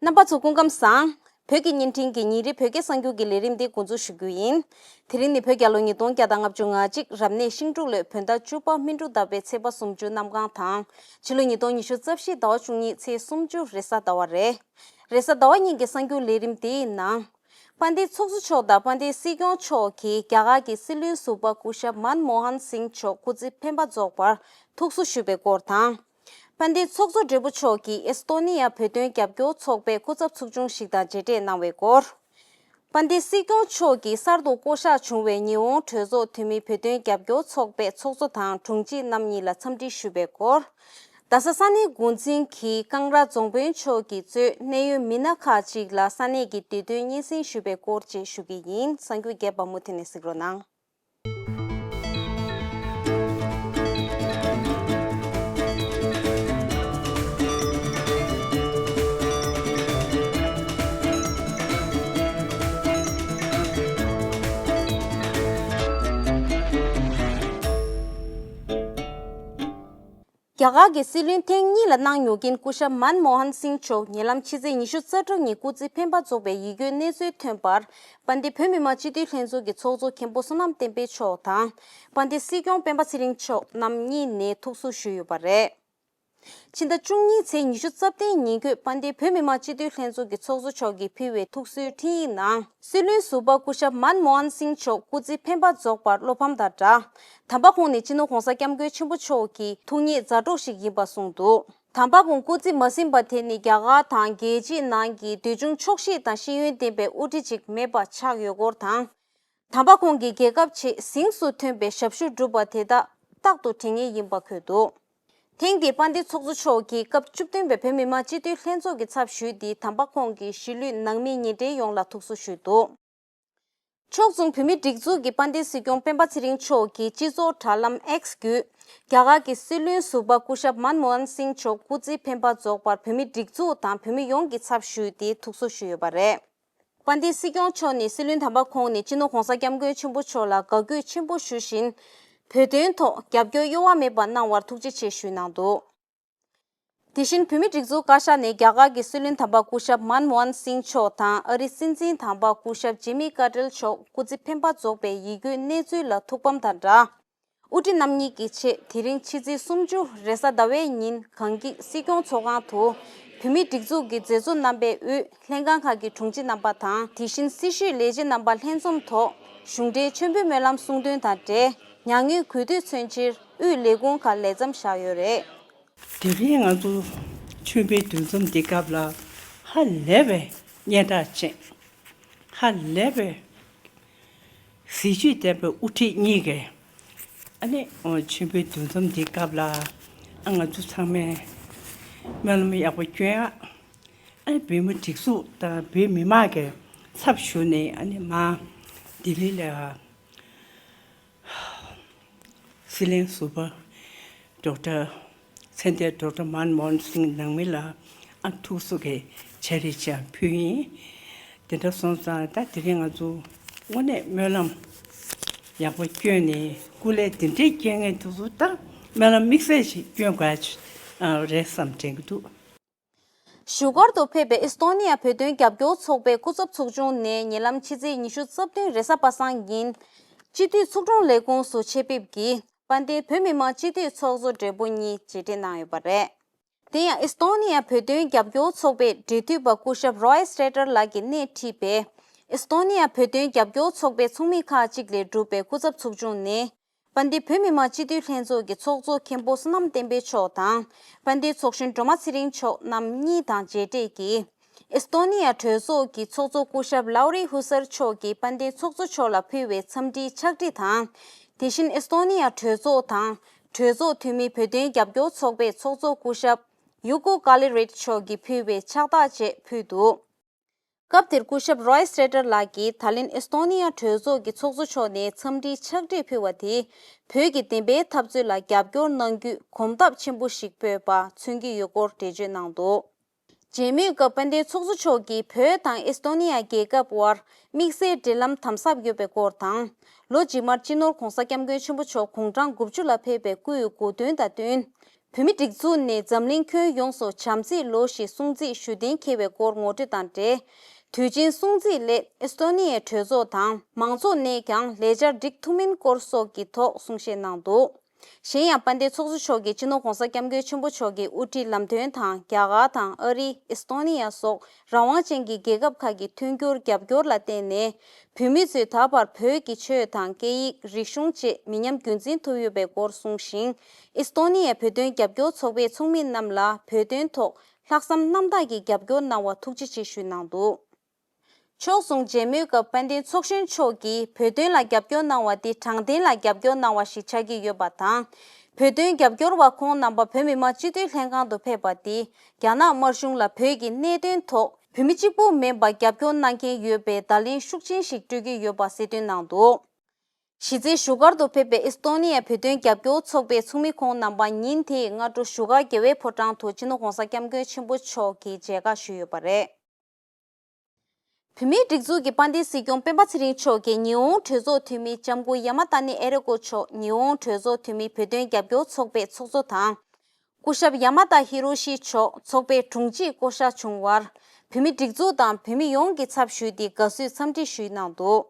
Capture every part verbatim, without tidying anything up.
རྣམ་པ་ཚོ་སྐུ་ཁམས་བཟང་། བོད་ཀྱི་བརྙན་འཕྲིན་གྱི་ཉིན་རེའི་བོད་སྐད་གསར་འགྱུར་གྱི་ལས་རིམ་འདི་འགོ་འཛུགས་ཞུ་རྒྱུ་ཡིན། དེ་རིང་ནི་བོད་རྒྱལ་ལོ་ཉིས་སྟོང་བརྒྱ་དང་ལྔ་བཅུ་ང་གཅིག་རབ་གནས་ཤིང་འབྲུག་ལོའི་བོད་ཟླ་བཅུ་པ་སྨིན་དྲུག་ཟླ་བའི་ཚེས་པ་སུམ་ཅུ་གནམ་གང་དང་། ཕྱི་ལོ་ཉིས་སྟོང་ཉི་ཤུ་རྩ་བཞི་ཟླ་བ་བཅུ་གཉིས་ཚེས་སུམ་ཅུ་རེས་གཟའ་ཟླ་བ་རེད། རེས་གཟའ་ཟླ་བ་ཉིན་གྱི་གསར་འགྱུར་ལས་རིམ་འདིའི་ནང་། དཔལ་ལྡན་ཚོགས་གཙོ་མཆོག་དང་དཔལ་ལྡན་སྲིད་སྐྱོང་མཆོག་གིས་རྒྱ་གར་གྱི་སྲིད་བློན་ཟུར་པ་སྐུ་ཞབས་མན་མོ་ཧན་སིང་མཆོག་སྐུ་ཚེ་འཕེན་པ་རྫོགས་པར་ཐུགས་གསོ་ཞུས་པའི་སྐོར་དང་། དཔལ་ལྡན་ཚོགས་གཙོ་སྦྲེལ་པོ་མཆོག་གིས་ཨེས་ཏོ་ནི་ཡ་བོད་དོན་རྒྱབ་སྐྱོར་ཚོགས་པའི་སྐུ་ཚབ་ཚོགས་ཆུང་ཞིག་དང་མཇལ་འཕྲད་གནང་བའི་སྐོར། དཔལ་ལྡན་སྲིད་སྐྱོང་མཆོག་གིས་གསར་དུ་བསྐོ་གཞག་བྱུང་བའི་ཉི་ཧོང་གྲོས་ཚོགས་འཐུས་མི་བོད་དོན་རྒྱབ་སྐྱོར་ཚོགས་པའི་ཚོགས་གཙོ་དང་དྲུང་ཆེ་རྣམ་གཉིས་ལ་འཚམས་འདྲི་ཞུས་པའི་སྐོར། རྡ་ས་ས་གནས་འགོ་འཛིན་གྱིས་ཀང་ར་རྫོང་དཔོན་མཆོག་གིས་གཙོས་གནད་ཡོད་མི་སྣ་ཁག་ཅིག་ལ་ས་གནས་ཀྱི་བདེ་དོན་སྙན་སེང་ཞུས་པའི་སྐོར་བཅས་ཞུ་གི་ཡིན། གསར་འགྱུར་རྒྱས་པ་མུ་མཐུད་ནས་གཟིགས་རོགས་གནང་། རྒྱ་གར་གྱི་སྲིད་བློན་ཐེངས་གཉིས་ལ་གནང་མྱོང་མཁན་སྐུ་ཞབས་མན་མོ་ཧན་སིང་མཆོག་ཉེ་ལམ་ཕྱི་ཚེས་ཉི་ཤུ་རྩ་དྲུག་ཉིན་སྐུ་ཚེ་འཕེན་པ་རྫོགས་པའི་ཡིད་སྐྱོའི་གནས་ཚུལ་ཐོན་པར། དཔལ་ལྡན་བོད་མི་མང་སྤྱི་འཐུས་ལྷན་ཚོགས་ཀྱི་ཚོགས་གཙོ་མཁན་པོ་བསོད་ནམས་བསྟན་འཕེལ་མཆོག་དང་། དཔལ་ལྡན་སྲིད་སྐྱོང་སྤེན་པ་ཚེ་རིང་མཆོག་རྣམ་གཉིས་ནས་ཐུགས་གསོ་ཞུས་ཡོད་པ་རེད། ཕྱི་ཟླ་བཅུ་གཉིས་ཚེས་ཉི་ཤུ་རྩ་བདུན་ཉིན་འགོད་དཔལ་ལྡན་བོད་མི་མང་སྤྱི་འཐུས་ལྷན་ཚོགས་ཀྱི་ཚོགས་གཙོ་མཆོག་གིས་ཕུལ་བའི་ཐུགས་གསོའི་འཕྲིན་ཡིག་ནང་། སྲིད་བློན་ཟུར་པ་སྐུ་ཞབས་མན་མོ་ཧན་སིང་མཆོག་སྐུ་ཚེ་འཕེན་པ་རྫོགས་པར་བློ་ཕམ་དང་སྦྲགས། དམ་པ་ཁོང་ནི་སྤྱི་ནོར་༧གོང་ས་༧སྐྱབས་མགོན་ཆེན་པོ་མཆོག་གི་ཐུགས་མཉེས་མཛའ་གྲོགས་ཤིག་ཡིན་པ་གསུངས་འདུག་དམ་པ་ཁོང་སྐུ་ཚེ་མ་ཟིན་པ་དེ་ནི་རྒྱ་གར་དང་རྒྱལ་སྤྱིའི་ནང་གི་འདོད་ཆུང་ཆོག་ཤེས་དང་ཤེས་ཡོན་ལྡན་པའི་དབུ་ཁྲིད་ཅིག་མེད་པ་ཆགས་ཡོད་སྐོར་དང་། དམ་པ་ཁོང་གིས་རྒྱལ་ཁབ་ཆེད་གཟེངས་སུ་ཐོན་པའི་ཞབས་ཞུ་བསྒྲུབས་པ་དེ་དག་རྟག་ཏུ་དྲན་ངེས་ཡིན་པ་འཁོད་འདུག་ཐེངས་འདིའི་དཔལ་ལྡན་ཚོགས་གཙོ་མཆོག་གིས་སྐབས་བཅུ་བདུན་པའི་བོད་མི་མང་སྤྱི་འཐུས་ལྷན་ཚོགས་ཀྱི་ཚབ་ཞུས་ཏེ་དམ་པ་ཁོང་གི་གཞིས་ལུས་ནང་མི་ཉེ་འབྲེལ་ཡོངས་ལ་ཐུགས་གསོ་ཞུས་འདུག་ཕྱོགས་མཚུངས་བོད་མིའི་སྒྲིག་འཛུགས་ཀྱི་དཔལ་ལྡན་སྲིད་སྐྱོང་སྤེན་པ་ཚེ་རིང་མཆོག་གིས་སྤྱི་ཚོགས་དྲ་ལམ་X་བརྒྱུད། རྒྱ་གར་གྱི་སྲིད་བློན་ཟུར་པ་སྐུ་ཞབས་མན་མོ་ཧན་སིང་མཆོག་སྐུ་ཚེ་འཕེན་པ་རྫོགས་པར་བོད་མིའི་སྒྲིག་འཛུགས་དང་བོད་མི་ཡོངས་ཀྱི་ཚབ་ཞུས་ཏེ་ཐུགས་གསོ་ཞུས་ཡོད་པ་རེད། དཔལ་ལྡན་སྲིད་སྐྱོང་མཆོག་ནི་སྲིད་བློན་དམ་པ་ཁོང་ནས་སྤྱི་ནོར་༧གོང་ས་༧སྐྱབས་མགོན་ཆེན་པོ་མཆོག་ལ་དགའ་གུས་ཆེན་པོ་ཞུ་བཞིན། བོད་དོན་ཐོག་རྒྱབ་སྐྱོར་གཡོ་བ་མེད་པ་གནང་བར་ཐུགས་རྗེ་ཆེ་ཞུས་གནང་འདུག་དེ་བཞིན་བོད་མིའི་སྒྲིག་འཛུགས་བཀའ་ཤག་ནས་རྒྱ་གར་གྱི་སྲིད་བློན་དམ་པ་སྐུ་ཞབས་མན་མོ་ཧན་སིང་མཆོག་དང་ཨ་རིའི་སྲིད་འཛིན་དམ་པ་སྐུ་ཞབས་ཇི་མི་ཀར་ཏེལ་མཆོག་སྐུ་ཚེ་འཕེན་པ་རྫོགས་པའི་ཡིད་སྐྱོའི་གནས་ཚུལ་ལ་ཐུགས་ཕམ་དང་སྦྲགས། དབུ་ཁྲིད་རྣམ་གཉིས་ཀྱི་ཆེད་དེ་རིང་ཕྱི་ཚེས་སུམ་ཅུ་རེས་གཟའ་ཟླ་བའི་ཉིན་གངས་སྐྱིད་སྲིད་སྐྱོང་ཚོགས་ཁང་དུ། བོད་མིའི་སྒྲིག་འཛུགས་ཀྱི་མཛད་གཙོ་རྣམ་པས་དབུས་ལྷན་ཁང་ཁག་གི་དྲུང་ཆེ་རྣམ་པ་དང་དེ་བཞིན་སྲི་ཞུའི་ལས་བྱེད་རྣམ་པ་ལྷན་འཛོམས་ཐོག་གཞུང་འབྲེལ་མཆོད་འབུལ་སྨོན་ལམ་གསུང་འདོན་དང་འབྲེལ། མྱ་ངན་གུས་འདུད་མཚོན་ཕྱིར་དབུས་ལས་ཁུངས་ཁག་ལས་མཚམས་བཞག་ཡོད་རེད། དེ་རིང་ང་ཚོ་མཆོད་འབུལ་འདུ་འཛོམས་འདི་སྐབས་ལ་ཧ་ལས་པའི་སྙན་གྲགས་ཅན། ཧ་ལས་པའི་གཟི་བརྗིད་ལྡན་པའི་དབུ་ཁྲིད་གཉིས་ཀས་ཨ་ནི་མཆོད་འབུལ་འདུ་འཛོམས་འདི་སྐབས་ལ་ཨ་ང་ཚོ་ཚང་མས་སྨོན་ལམ་ཡག་པོ་སྐྱོན་ཨ། ཨ་ནི་བོད་མི་སྒྲིག་འཛུགས་དང་བོད་མི་མང་གི་ཚབ་ཞུས་ནས་ཨ་ནི་མ་ལྡི་ལི་ལ། སྲིད་བློན་ཟུར་པ་ཌོག་ཊར་མཚན་ལྡན་ཌོག་ཊར་མན་མོ་ཧན་སིང་ནང་མི་ལ་ཨ་ཐུགས་གསོ་གི་བྱ་རིགས་ཅིག་ཕུལ་ཡིན། དེ་འདྲ་སོང་ཙང་ད་དེ་རིང་ང་ཚོ་དངོས་གནས་སྨོན་ལམ་ཡག་པོ་བསྐྱོན་ནས་སྐུ་ལས་དེ་འདྲའི་སྐྱེ་མཁན་དེ་ཚོ་ད་སྨོན་ལམ་དམིགས་བསལ་ཞིག་བསྐྱོན་དགོས་རེད་བསམ་དྲན་གྱི་འདུག་བཞུགས་སྒར་དུ་ཕེབས་པའི་ཨེས་ཏོ་ནི་ཡ་བོད་དོན་རྒྱབ་སྐྱོར་ཚོགས་པའི་སྐུ་ཚབ་ཚོགས་ཆུང་ནས་ཉེ་ལམ་ཕྱི་ཚེས་ཉི་ཤུ་རྩ་བདུན་རེས་གཟའ་པ་སངས་ཉིན། སྤྱི་འཐུས་ཚོགས་དྲུང་ལས་ཁུངས་སུ་ཆེད་ཕེབས་ཀྱིས་དཔལ་ལྡན་བོད་མི་མང་སྤྱི་འཐུས་ཚོགས་གཙོ་སྦྲེལ་པོ་གཉིས་མཇལ་འཕྲད་གནང་ཡོད་པ་རེད། དེ་ཡང་ཨེས་ཏོ་ནི་ཡ་བོད་དོན་རྒྱབ་སྐྱོར་ཚོགས་པའི་འབྲེལ་མཐུད་པ་སྐུ་ཞབས་རོའི་སི་ཊེ་ཊར་ལགས་ཀྱིས་སྣེ་ཁྲིད་པའི་ཨེས་ཏོ་ནི་ཡ་བོད་དོན་རྒྱབ་སྐྱོར་ཚོགས་པའི་ཚོགས་མི་ཁག་ཅིག་ལས་གྲུབ་པའི་སྐུ་ཚབ་ཚོགས་ཆུང་ནས། དཔལ་ལྡན་བོད་མི་མང་སྤྱི་འཐུས་ལྷན་ཚོགས་ཀྱི་ཚོགས་གཙོ་མཁན་པོ་བསོད་ནམས་བསྟན་འཕེལ་མཆོག་དང་། དཔལ་ལྡན་ཚོགས་གཞོན་སྒྲོལ་མ་ཚེ་རིང་མཆོག་རྣམ་གཉིས་དང་མཇལ་འཕྲད་ཀྱིས། ཨེས་ཏོ་ནི་ཡ་གྲོས་ཚོགས་ཀྱི་ཚོགས་གཙོ་སྐུ་ཞབས་ལའུ་རི་ཧུ་སར་མཆོག་གིས་དཔལ་ལྡན་ཚོགས་གཙོ་མཆོག་ལ་ཕུལ་བའི་འཚམས་འདྲིའི་ཕྱག་བྲིས་དང་། དེ་བཞིན་ཨེས་ཏོ་ནི་ཡ་གྲོས་ཚོགས་དང་། གྲོས་ཚོགས་འཐུས་མི་བོད་དོན་རྒྱབ་སྐྱོར་ཚོགས་པའི་ཚོགས་གཙོ་སྐུ་ཞབས་ཡུ་ཀོ་ཀ་ལི་རེད་མཆོག་གིས་ཕུལ་བའི་ཕྱག་རྟགས་བཅས་ཕུལ་འདུག་སྐབས་དེར་སྐུ་ཞབས་རོའི་སི་ཊེ་ཊར་ལགས་ཀྱིས་ད་ལན་ཨེས་ཏོ་ནི་ཡ་གྲོས་ཚོགས་ཀྱི་ཚོགས་གཙོ་མཆོག་ནས་འཚམས་འདྲིའི་ཕྱག་བྲིས་ཕུལ་བ་དེས་བོད་ཀྱི་བདེན་པའི་འཐབ་རྩོད་ལ་རྒྱབ་སྐྱོར་གནང་རྒྱུས་གོམ་སྟབས་ཆེན་པོ་ཞིག་སྤོས་པ་མཚོན་གྱི་ཡོད་སྐོར་འགྲེལ་བརྗོད་གནང་འདུག་མཇལ་མོལ་སྐབས་དཔལ་ལྡན་ཚོགས་གཙོ་མཆོག་གིས་བོད་དང་ཨེས་ཏོ་ནི་ཡ་རྒྱལ་ཁབ་དབར་དམིགས་བསལ་འབྲེལ་ལམ་དམ་ཟབ་ཡོད་པའི་སྐོར་དང་། ལོ་རྗེས་མར་སྤྱི་ནོར་༧གོང་ས་༧སྐྱབས་མགོན་ཆེན་པོ་མཆོག་དགུང་གྲངས་དགུ་བཅུ་ལ་ཕེབས་པའི་སྐུའི་གོ་སྟོན་དང་བསྟུན། བོད་མིའི་སྒྲིག་འཛུགས་ནས་འཛམ་གླིང་ཁྱོན་ཡོངས་སུ་བྱམས་བརྩེའི་ལོ་ཞེས་སྲུང་བརྩི་ཞུ་གཏན་འཁེལ་བའི་སྐོར་ངོ་སྤྲོད་དང་འབྲེལ། དུས་ཆེན་སྲུང་བརྩི་སླད་ཨེས་ཏོ་ནི་ཡའི་གྲོས་ཚོགས་དང་མང་ཚོགས་ནས་ཀྱང་ལས་འཆར་སྒྲིག་ཐུབ་མིན་སྐོར་སོགས་ཀྱི་ཐོག་གསུང་བཤད་གནང་འདུག་གཞན་ཡང་དཔལ་ལྡན་ཚོགས་གཙོ་མཆོག་གིས་སྤྱི་ནོར་༧གོང་ས་༧སྐྱབས་མགོན་ཆེན་པོ་མཆོག་གི་དབུ་ཁྲིད་ལམ་སྟོན་དང་རྒྱ་གར་དང་ཨ་རི། ཨེས་ཏོ་ནི་ཡ་སོགས་རང་དབང་ཅན་གྱི་རྒྱལ་ཁབ་ཁག་གི་མཐུན་འགྱུར་རྒྱབ་སྐྱོར་ལ་བརྟེན་ནས། བོད་མི་ཚོས་ད་བར་བོད་ཀྱི་ཆོས་དང་སྐད་ཡིག་རིག་གཞུང་བཅས་མི་ཉམས་རྒྱུན་འཛིན་ཐུབ་ཡོད་པའི་སྐོར་གསུངས་ཤིང་། ཨེས་ཏོ་ནི་ཡའི་བོད་དོན་རྒྱབ་སྐྱོར་ཚོགས་པའི་ཚོགས་མི་རྣམས་ལ་བོད་དོན་ཐོག་ལྷག་བསམ་རྣམ་དག་གིས་རྒྱབ་སྐྱོར་གནང་བར་ཐུགས་རྗེ་ཆེ་ཞུས་གནང་འདུག་ཕྱོགས་མཚུངས་མཇལ་མོལ་སྐབས་དཔལ་ལྡན་ཚོགས་གཞོན་མཆོག་གིས་བོད་དོན་ལ་རྒྱབ་སྐྱོར་གནང་བ་དེ་དྲང་བདེན་ལ་རྒྱབ་སྐྱོར་གནང་བ་ཞིག་ཆགས་ཀྱི་ཡོད་པ་དང་། བོད་དོན་རྒྱབ་སྐྱོར་བ་ཁོང་རྣམ་པ་བོད་མི་མང་སྤྱི་འཐུས་ལྷན་ཁང་དུ་ཕེབས་པ་དེས་རྒྱ་ནག་དམར་གཞུང་ལ་བོད་ཀྱི་གནད་དོན་ཐོག་བོད་མི་གཅིག་པུ་མིན་པར་རྒྱབ་སྐྱོར་གནང་མཁན་ཡོད་པའི་བརྡ་ལན་ཤུགས་ཆེན་ཞིག་སྤྲོད་ཀྱི་ཡོད་པ་གསལ་སྟོན་གནང་འདུག་གཞི་རྩའི་བཞུགས་སྒར་དུ་ཕེབས་པའི་ཨེས་ཏོ་ནི་ཡ་བོད་དོན་རྒྱབ་སྐྱོར་ཚོགས་པའི་ཚོགས་མི་ཁོང་རྣམ་པ་ཉིན་དེའི་སྔ་དྲོ་བཞུགས་སྒར་རྒྱལ་བའི་ཕོ་བྲང་དུ་སྤྱི་ནོར་༧གོང་ས་༧སྐྱབས་མགོན་ཆེན་པོ་མཆོག་གིས་མཇལ་ཁ་ཞུས་ཡོད་པ་རེད། བོད་མིའི་སྒྲིག་འཛུགས་ཀྱི་དཔལ་ལྡན་སྲིད་སྐྱོང་སྤེན་པ་ཚེ་རིང་མཆོག་གིས་ཉི་ཧོང་གྲོས་ཚོགས་འཐུས་མི་ལྕམ་སྐུ་ཡ་མ་ཏ་ནི་ཨེ་རི་ཀོ་མཆོག་ཉི་ཧོང་གྲོས་ཚོགས་འཐུས་མི་བོད་དོན་རྒྱབ་སྐྱོར་ཚོགས་པའི་ཚོགས་གཙོ་དང་། སྐུ་ཞབས་ཡ་མ་ཏ་ཧི་རོ་ཤི་མཆོག་ཚོགས་པའི་དྲུང་ཆེས་བསྐོ་བཞག་བྱུང་བར། བོད་མིའི་སྒྲིག་འཛུགས་དང་བོད་མི་ཡོངས་ཀྱི་ཚབ་ཞུས་ཏེ་དགའ་བསུའི་འཚམས་འདྲི་ཞུས་གནང་འདུག་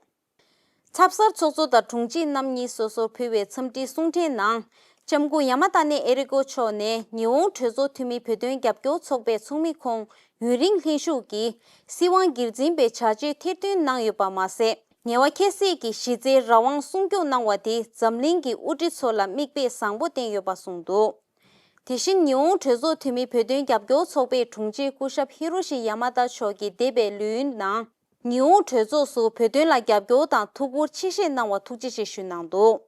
ཚབ་གསར་ཚོགས་གཙོ་དང་དྲུང་ཆེ་རྣམ་གཉིས་སོ་སོར་ཕུལ་བའི་འཚམས་འདྲིའི་གསུང་འཕྲིན་ནང་། ལྕམ་སྐུ་ཡ་མ་ཏ་ནི་ཨེ་རི་ཀོ་མཆོག་ནས་ཉི་ཧོང་གྲོས་ཚོགས་འཐུས་མི་བོད་དོན་རྒྱབ་སྐྱོར་ཚོགས་པའི་ཚོགས་མི་ཁོང་ཡུན་རིང་ལྷན་ཞུགས་ཀྱིས་སྲིད་དབང་སྒེར་འཛིན་པའི་བྱ་སྤྱོད་ཐེར་འདོན་གནང་ཡོད་པ་མ་ཟད། ངལ་བ་ཁྱད་བསད་ཀྱིས་གཞི་རྩའི་རང་དབང་སྲུང་སྐྱོབ་གནང་བ་དེས་འཛམ་གླིང་གི་དབུ་ཁྲིད་ཚོ་ལ་མིག་དཔེ་བཟང་པོ་བསྟན་ཡོད་པ་གསུངས་འདུག་དེ་བཞིན་ཉི་ཧོང་གྲོས་ཚོགས་འཐུས་མི་བོད་དོན་རྒྱབ་སྐྱོར་ཚོགས་པའི་དྲུང་ཆེ་སྐུ་ཞབས་ཧི་རོ་ཤི་ཡ་མ་ཏ་མཆོག་གིས་འདས་པའི་ལོའི་ནང་ཉི་ཧོང་གྲོས་ཚོགས་སུ་བོད་དོན་ལ་རྒྱབ་སྐྱོར་དང་ཐུགས་ཁུར་ཆེ་བཞེས་གནང་བར་ཐུགས་རྗེ་ཆེ་ཞུས་གནང་འདུག་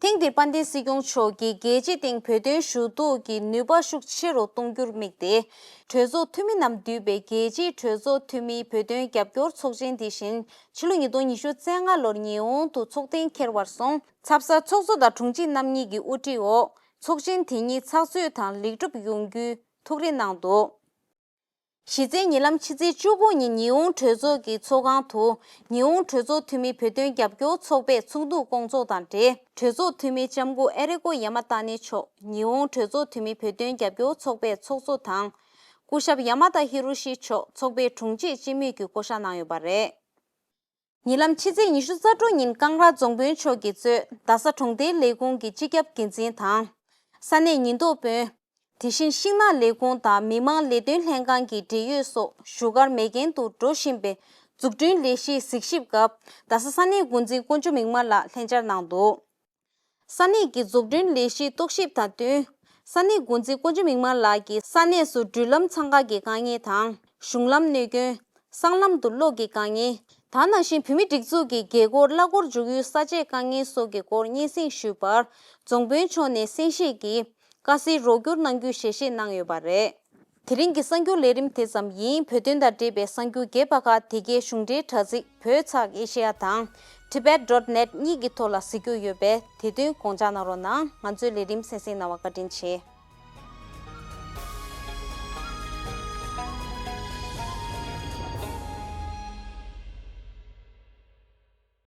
ཐེངས་འདིར་དཔལ་ལྡན་སྲིད་སྐྱོང་མཆོག་གིས་རྒྱལ་སྤྱིའི་སྟེང་བོད་དོན་ཞུ་གཏུག་གི་ནུས་པ་ཤུགས་ཆེ་རུ་གཏོང་རྒྱུར་དམིགས་ཏེ། གྲོས་ཚོགས་འཐུས་མི་རྣམས་འདུས་པའི་རྒྱལ་སྤྱིའི་གྲོས་ཚོགས་འཐུས་མིའི་བོད་དོན་རྒྱབ་སྐྱོར་ཚོགས་ཆེན་དེ་བཞིན་ཕྱི་ལོ་ཉིས་སྟོང་ཉི་ཤུ་རྩ་ལྔ་ལོར་ཉི་ཧོང་དུ་ཚོགས་གཏན་འཁེལ་བར་སོང་། ཚབ་གསར་ཚོགས་གཙོ་དང་དྲུང་ཆེ་རྣམ་གཉིས་ཀྱི་དབུ་ཁྲིད་འོག་ཚོགས་ཆེན་དེ་ཉིད་ཚགས་ཚུད་དང་ལེགས་གྲུབ་ཡོང་རྒྱུའི་ཐུགས་རེ་གནང་འདུག་གཞི་རྩའི་ཉེ་ལམ་ཕྱི་ཚེས་བཅུ་དགུ་ཉིན་ཉི་ཧོང་གྲོས་ཚོགས་ཀྱི་ཚོགས་ཁང་དུ་ཉི་ཧོང་གྲོས་ཚོགས་འཐུས་མི་བོད་དོན་རྒྱབ་སྐྱོར་ཚོགས་པའི་ཚོགས་འདུ་སྐོང་ཚོགས་དང་འབྲེལ། གྲོས་ཚོགས་འཐུས་མི་ལྕམ་སྐུ་ཨེ་རི་ཀོ་ཡ་མ་ཏ་ནི་མཆོག་ཉི་ཧོང་གྲོས་ཚོགས་འཐུས་མི་བོད་དོན་རྒྱབ་སྐྱོར་ཚོགས་པའི་ཚོགས་གཙོ་དང་། སྐུ་ཞབས་ཡ་མ་ཏ་ཧི་རོ་ཤི་མཆོག་ཚོགས་པའི་དྲུང་ཆེ་སྤྱི་མོས་ཀྱི་བསྐོ་བཞག་གནང་ཡོད་པ་རེད། ཉེ་ལམ་ཕྱི་ཚེས་ཉི་ཤུ་རྩ་དྲུག་ཉིན་ཀང་ར་རྫོང་དཔོན་མཆོག་གིས་གཙོས་རྡ་ས་གྲོང་སྡེའི་ལས་ཁུངས་ཀྱི་སྤྱི་ཁྱབ་འགན་འཛིན་དང་། ས་གནས་ཉེན་རྟོག་དཔོན། དེ་བཞིན་ཤིང་ནགས་ལས་ཁུངས་དང་མི་དམངས་ལས་དོན་ལྷན་ཁང་གི་འབྲེལ་ཡོད་སོགས་བཞུགས་སྒར་མེག་གྷན་དུ་འགྲོ་བཞིན་པའི་འཛུགས་སྐྲུན་ལས་གཞིའི་གཟིགས་ཞིབ་སྐབས། རྡ་ས་ས་གནས་འགོ་འཛིན་དཀོན་མཆོག་མིག་དམར་ལགས་ལྷན་བཅར་གནང་འདུག་ས་གནས་ཀྱི་འཛུགས་སྐྲུན་ལས་གཞིའི་རྟོག་ཞིབ་དང་བསྟུན། ས་གནས་འགོ་འཛིན་དཀོན་མཆོག་མིག་དམར་ལགས་ཀྱིས་ས་གནས་སུ་འགྲུལ་ལམ་འཚང་ཁ་གི་དཀའ་ངལ་དང་། གཞུང་ལམ་གནོད་སྐྱོན། སྲང་ལམ་དུ་གློག་གི་དཀའ་ངལ། ད་ནང་བཞིན་བོད་མིའི་སྒྲིག་འཛུགས་ཀྱི་རྒྱལ་སྒོར་གླ་འཁོར་འཇུག་ཡུལ་ས་ཆའི་དཀའ་ངལ་སོགས་ཀྱི་སྐོར་སྙན་སེང་ཞུས་པར། རྫོང་དཔོན་མཆོག་ནས་གསན་བཞེས་ཀྱིས་དཀའ་སེལ་རོགས་སྐྱོར་གནང་རྒྱུའི་ཞལ་བཞེས་གནང་ཡོད་པ་རེད། དེ་རིང་གི་གསར་འགྱུར་ལས་རིམ་དེ་ཙམ་ཡིན། བོད་དོན་དང་འབྲེལ་བའི་གསར་འགྱུར་རྒྱས་པ་ཁག་དེ་གའི་གཞུང་འབྲེལ་དྲ་ཚིགས་བོད་ཚགས་ཨེ་ཤེ་ཡ་དང་། tibet dot net གཉིས་ཀྱི་ཐོག་ལ་གཟིགས་རྒྱུ་ཡོད་པས། དེ་དོན་དགོངས་འཇགས་གནང་རོགས་གནང་། ང་ཚོའི་ལས་རིམ་གསན་གཟིགས་གནང་བར་བཀའ་དྲིན་ཆེ།